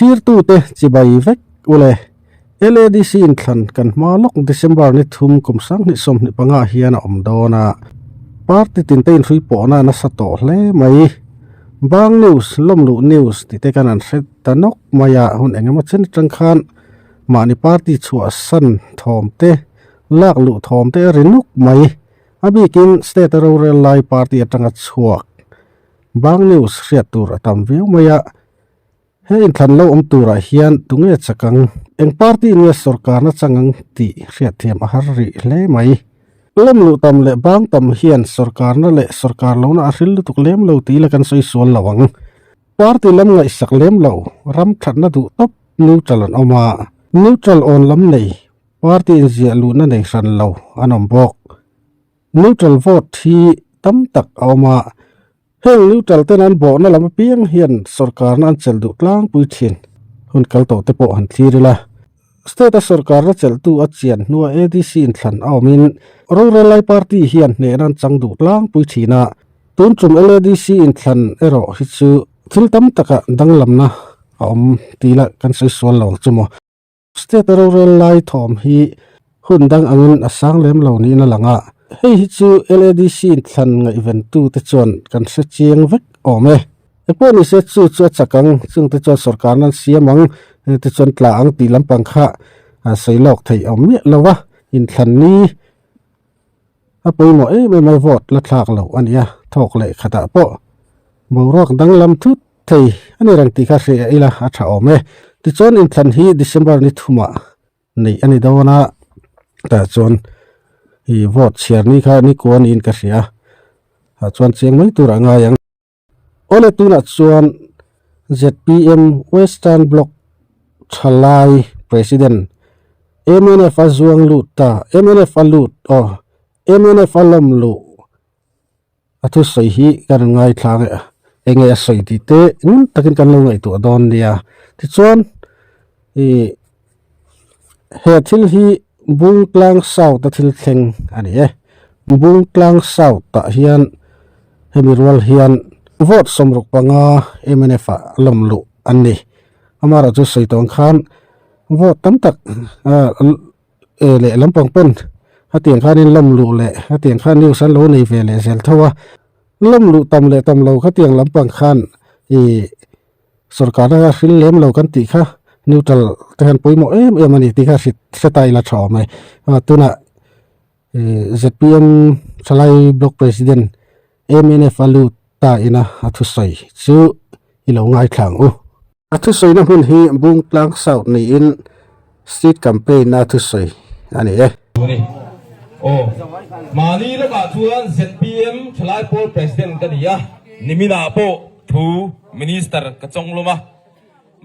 Thlirtute chibai vek ule. LADC inthlan kan hma lawk December ni thum kum 2025 ah hian a awm dawn a. Party tinte inhrui pawhna a nasa tawh hle mai. Bang news, lawmluh news tih te kan an hre ta nawk mai a, hun engemaw chen atang khan mahni party chhuahsan thawm te, lak luh thawm te a ri nuk mai. A bikin state a rorel lai party atanga chhuak Bang news hriat tur a tam viau mai a. He inthlan lo awm turah hian tunge chak ang, eng party nge sorkarna chang ang tih hriatthiam a har rih hle mai. Lawm luh tam leh bang tam hian sorkarna leh sorkar lohna a hril lutuk lem lo tih ila kan sawi sual lo ang. Party lam ngaihsak lem lo, ram thatna duh tawp neutral an awm a, neutral awn lam nei party inziah luhna nei hran lo an awm bawk. Neutral vote hi tam tak a awm a, heng neutral ten an bawhna lam apiang hian sorkarna an chelh duh tlangpui thin. Hun kal tawh te pawh han thlir ila. State a sorkarna chelhtu a chian hnua ADC inthlan a awmin rorel lai party hian hnehna an chang duh tlangpui thin a, tun tum LADC inthlan erawh hi chu thil tam taka danglamna a awm tih lah kan sawi sual lo ang chu maw. State a rorel lai thawm hi hun dang angin a sang lem lo niin a lang a, hei hi chu LADC inthlan ngaihventu te chuan kan hre chiang vek awm e. Engpawh ni se chu chu a chak ang, chung te chuan sorkarna an siam ang, heng te chuan tla ang tih lampang kha sawi lawk theih awm miah lo a, inthlan ni a pawimawh em em a vote la thlak loh a ni a, thawk leh khatah pawh boruak danglam thut thei a ni reng tih kha hria ila a tha awm e. Tichuan inthlan hi December ni thumah neih a ni dawn a, tah chuan ih vote chhiar ni kha ni kua niin ka hria a, chuan chiang mai turah ngai ang. Awle tunah chuan zpm Western Block thalai President mnf a zuang lut ta, mnf a lut aw, mnf a lawm luh a thusawi hi kan rawn ngaithla ang e, enge a sawi tih te ngun takin kan lo ngaihtuah dawn nia. Tichuan ih he thil hi Bungtlang South a thil thleng a ni e. Bungtlang South ah hian hemi rual hian vote 65 mnf ah lawm luh an ni. Amaherawhchu chu sawi tawh ang khan vote tam tak leh lampang pawn hetiang khanin lawm luh leh hetiang khan news an lo nei ve leh zel tho a. Lawm luh tam leh tam lo khatiang lampang khan ih Sorkarna hril lem lo kan tih kha neutral te hian pawimawh em em a ni tih kha hre hre ta ila tha awm e. Tunah zpm thalai block president mnf a lut ta ina a thusawi chu i lo ngaithla ang u. A thusawina hmun hi Bungtlang South niin street campaign a thusawi a ni e. Aw, mahni lamah chuan zpm thalai pawl president ka ni a, niminah pawh Thu Minister ka chawng lawm a,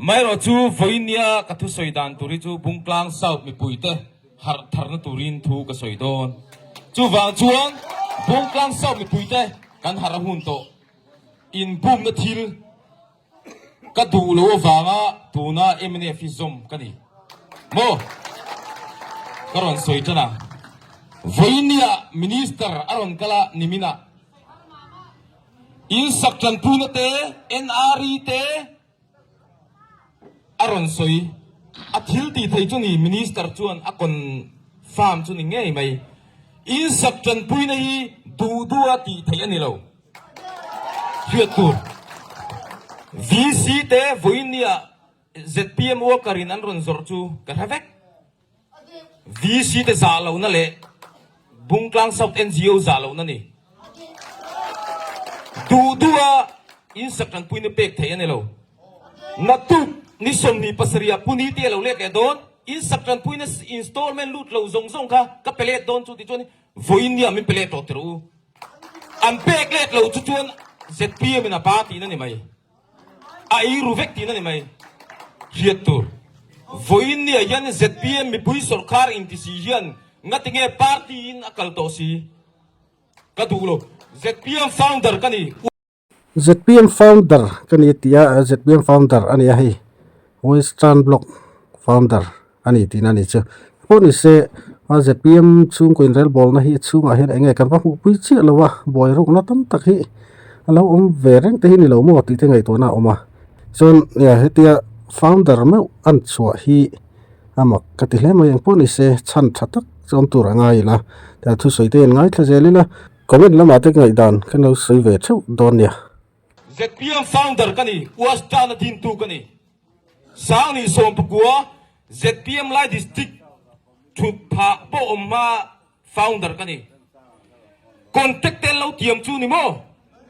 maherawh chu vawinia ka thusawi dan tur hi chu Bungtlang South mipuite harh tharna turin thu ka sawi dawn. Chuvang chuan Bungtlang South mipuite kan harh a hun tawh. Inbumna thil ka duh lo avanga tuna mnf hi zawm ka ni maw? Ka rawn sawi tan a, vawinia Minister a rawn kal a niminah. In sak tanpuina te, NRE te a rawn sawi. A thil tih thei chu ni Minister chuan a confirm chu ni ngei mai. In sak tanpuina hi duh duh a tih theih a ni lo. Hriat tur. VC te vawiin-nia zpm worker in an rawn zawrh chu ka hre vek. VC te zah lohna leh Bungtlang South NGO zah lohna ni. Duh duha insak tanpuina pek theih a ni lo. Naktuk ni 27 ah Puni te a lo let leh dawn. Insak tanpuina installment lut lo zawng zawng kha ka pe let dawn chu ti chuan vawiin nia min pe let tawh tirh u. An pek let lo chu chuan zpm in a ba tihna ni mai. A ei ru vek tihna ni mai. Hriat tur. Vawiin nia hian zpm mipui sawrkar inti si hian ngatinge party in a kal tawh si? Ka duh lo. Zpm founder ka ni. Zpm founder ka ni tia zpm founder a nia hei. Western Block founder a ni tihna a ni chu. Pawh ni se zpm chhungkaw inrelbawlna hi a chhungah hian eng nge kan va hmuhpui chiah lo a, buai rukna tam tak hi a lo awm ve reng te hi ni lo maw tih te ngaihtuahna a awm a. Chuan hetia. founder meuh an chhuah hi a mak ka ti hle mai engpawh ni se chhan tha tak chu awm tur a ngai ila tia thusawi te in ngaithla zel ila comment lamah te ngaihdan kan lo sawi ve theuh dawn nia. Zpm founder ka ni, Uastana dintu ka ni. Sangni Sawmpakua, zpm Lai District thut phah pawh awm hma Founder ka ni. Contact te an lo tiam chu ni maw?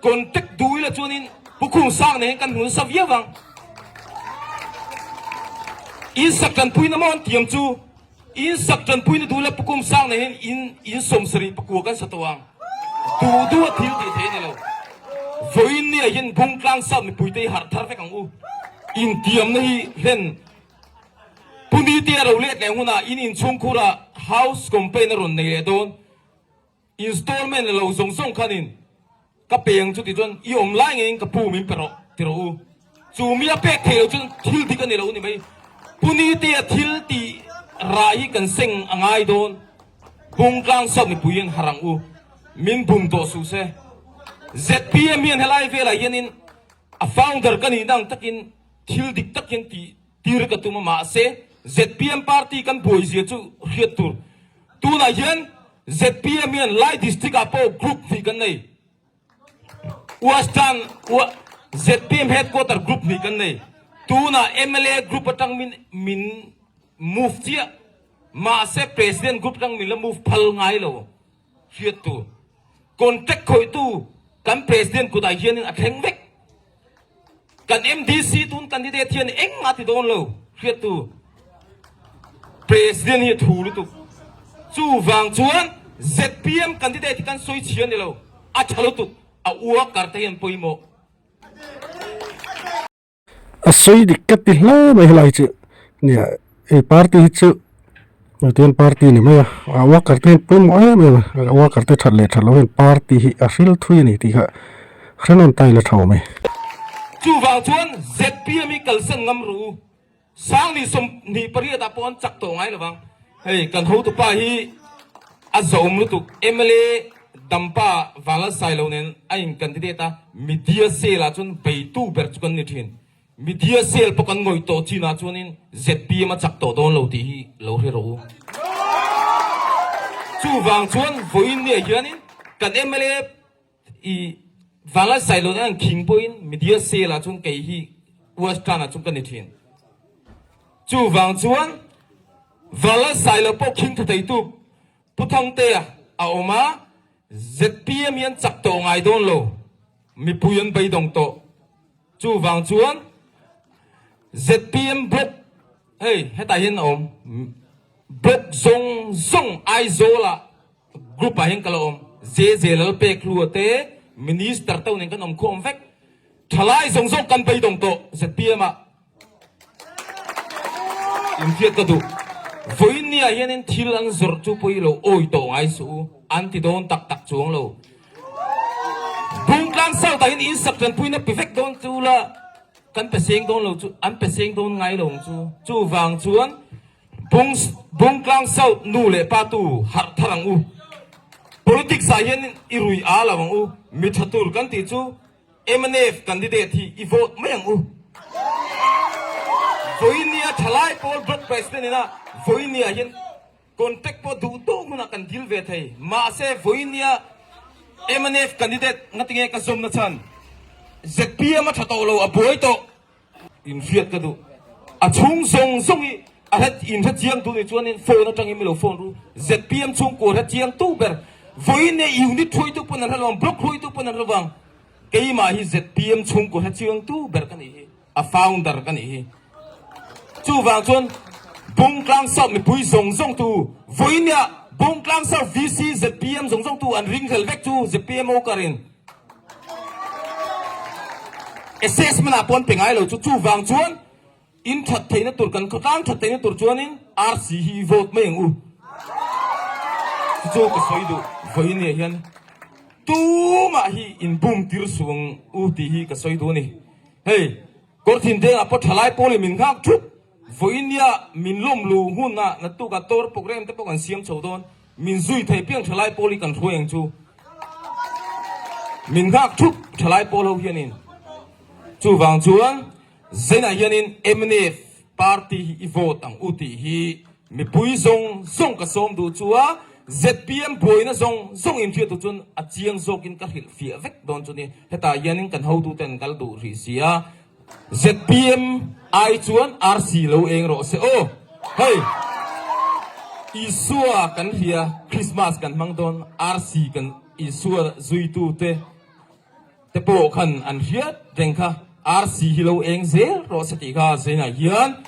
Contact duh ila chuanin Pu Khung Sang nen hian kan hmu nasa viau ang. In sak tanpuina maw an tiam chu? In sak tanpuina duh ila Pu Kum Sang nen hian in in 74 kan sa tawh ang. Duh duh a thil tih theih a ni lo. Vawiin nia hian Bungtlang South mipuite hi harh thar vek ang u. Intiamna hi hlen Pu Nite a ro let leh hunah in inchhungkhurah house campaign a rawn nei leh dawn. Installment la lo zawng zawng khanin ka pe ang chu ti chuan i awm lai ngeiin ka pu min pe rawh ti rawh u. Chu mi a pek thei lo chuan thil dik a ni lo ni mai. Pu Nite a thil tih rah hi kan seng a ngai dawn. Bungtlang sawt mipui hian harh ang u. Min bum tawh suh se. Zpm hian helai velah hianin a founder ka nihna ang takin Thil dik tak hian tih tir ka tum a, mahse zpm party kan buai zia chu hriat tur. Tunah hian zpm hian Lai district ah pawh group hnih kan nei. Western zpm headquarter group hnih kan nei. Tunah mla group atang min min move chiah, mahse president group atang min la move phal ngai lo hriat tur. Contract khawihtu kan president kutah hianin a thleng vek. Kan MDC tun candidate hian engmah ti dawn lo hriattu President hi a thu lutuk. Chuvang chuan zpm candidate hi kan sawi chhia ni lo, a tha lutuk, a worker te hian pawimawh. A sawi dik ka ti hle mai helai chu nia hei party hi chu tihian party ni mai a a worker te hian pawimawh em em a worker te that leh that loh hian party hi a hril thui a ni tih kha hre nawn ta ila tha awm e. Chuvang chuan zpm hi kalsan ngam ru u. Sangni 28 ah pawh an chak tawh ngai lovang. Hei kan hotupa hi a zawm lutuk mla Dampa Vanlalsailo nen a in candidate a, media cell ah chuan beitu ber chu kan ni thin. Media cell pawh kan ngawih tawh chinah chuanin zpm a chak tawh dawn lo tih hi lo hre rawh u. Chuvang chuan vawiin nia hianin kan mla i Vanlalsailo nen an khing pawhin media cell ah chuan kei hi Western ah chuan ka ni thin. Chuvang chuan Vanlalsailo pawh khing tha theitu Pu Thangtea a awm a, zpm hi an chak tawh ngai dawn lo, mipui an beidawng tawh. Chuvang chuan zpm block hei hetah hian a awm block zawng zawng Aizawl ah group ah hian ka la awm JJ Lalpekhlua te minister to nen kan awm khawm vek thalai zawng zawng kan beidawng tawh zpm ah inhriat ka duh vawiin ah hianin thil an zawrh chu pawi lo awi tawh ngai suh u an ti dawn tak tak chuang lo. Bungtlang South ah hian in sak tanpuina pe vek dawn chu la kan pe seng dawn lo chu an pe seng dawn ngai lo ang chu. Chuvang chuan Bung Bungtlang South nu leh pa tu harh thar ang u. Politics ah hian i rui a lo ang u. Mi tha tur kan tih chu mnf candidate hi i vote mai ang u. Vawinia thalai pawl block president ina vawinia hian Contact pawh duh duh hmunah kan dil ve thei. Mahse, vawinia mnf candidate ngatinge ka zawmna chhan zpm a tha tawh lo, a buai tawh. Inhriat ka duh. A chhung zawng zawng hi a hre inhre chiang tu nih chuanin phone atangin mi lo phone ru. Zpm chhungkua hre chiang tu ber. Vawinia unit hruaitu pawn an hre lo ang, block hruaitu pawn an hre lo ang. Keimah hi zpm chhungkua hre chiang tu ber ka nih hi. A founder ka nih hi. Chuvang chuan Bungtlang South mipui zawng zawng tu vawinia Bungtlang South VC zpm zawng zawng tu an ringhlel vek chu zpm worker in assessment ah pawh an pe ngai lo chu. Chuvang chuan in that theihna tur kan khawtlang that theihna tur chuanin RC hi vote mai ang u. Chu chu ka sawi duh vawinia hian tumah hi in bum tir suh ang u tih hi ka sawi duh a ni. Hei, Kawrthin dengah pawh thalai pawl in min nghak thup. Vawinia min lawm lu hunah naktukah tour program te pawh kan siam chho dawn. Min zui thei piang thalai pawl hi kan hruai ang chu. Min nghak thup thalai pawl ho hianin. Chuvang chuan. Zainah hianin mnf party hi i vote ang u tih hi mipui zawng zawng ka sawm duh chu a, zpm buaina zawng zawng inhriat duh chuan a chiang zawkin ka hrilh fiah vek dawn chu ni. Hetah hianin kan hotuten an kal duh rih si a, zpm ai chuan RC lo eng rawh se aw. Hei Isua kan hria, Christmas kan hmang dawn, RC kan Isua zuitute te pawh khan an hriat reng kha RC hi lo eng zel rawh se tih kha Zainah hian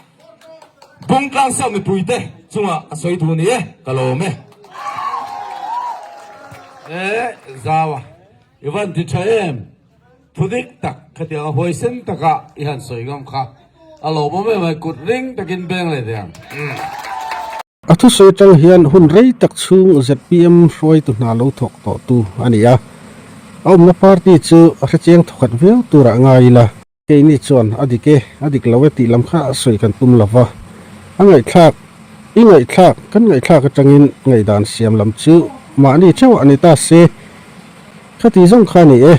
Bungtlang South mipuite chungah ka sawi duh ni e, ka lawm e. E Zaua, i van ti tha em? Thudik tak khatiang a huaisen taka i han sawi ngam kha a lawmawm em ai, kut ring takin beng leh teh ang. A thusawi atang hian hun rei tak chhung zpm hruaitu hna lo thawk tawhtu a ni a, a awmna party chu a hrechiang thawkhat viau turah ngai ila. Keini chuan a dik e, a dik lo e tih lam kha a sawi kan tum lo va, a ngaihthlak, i ngaihthlak, kan ngaihthlak atangin ngaihdan siam lam chu mahni theuh a ni ta se, khati zawng kha a ni e.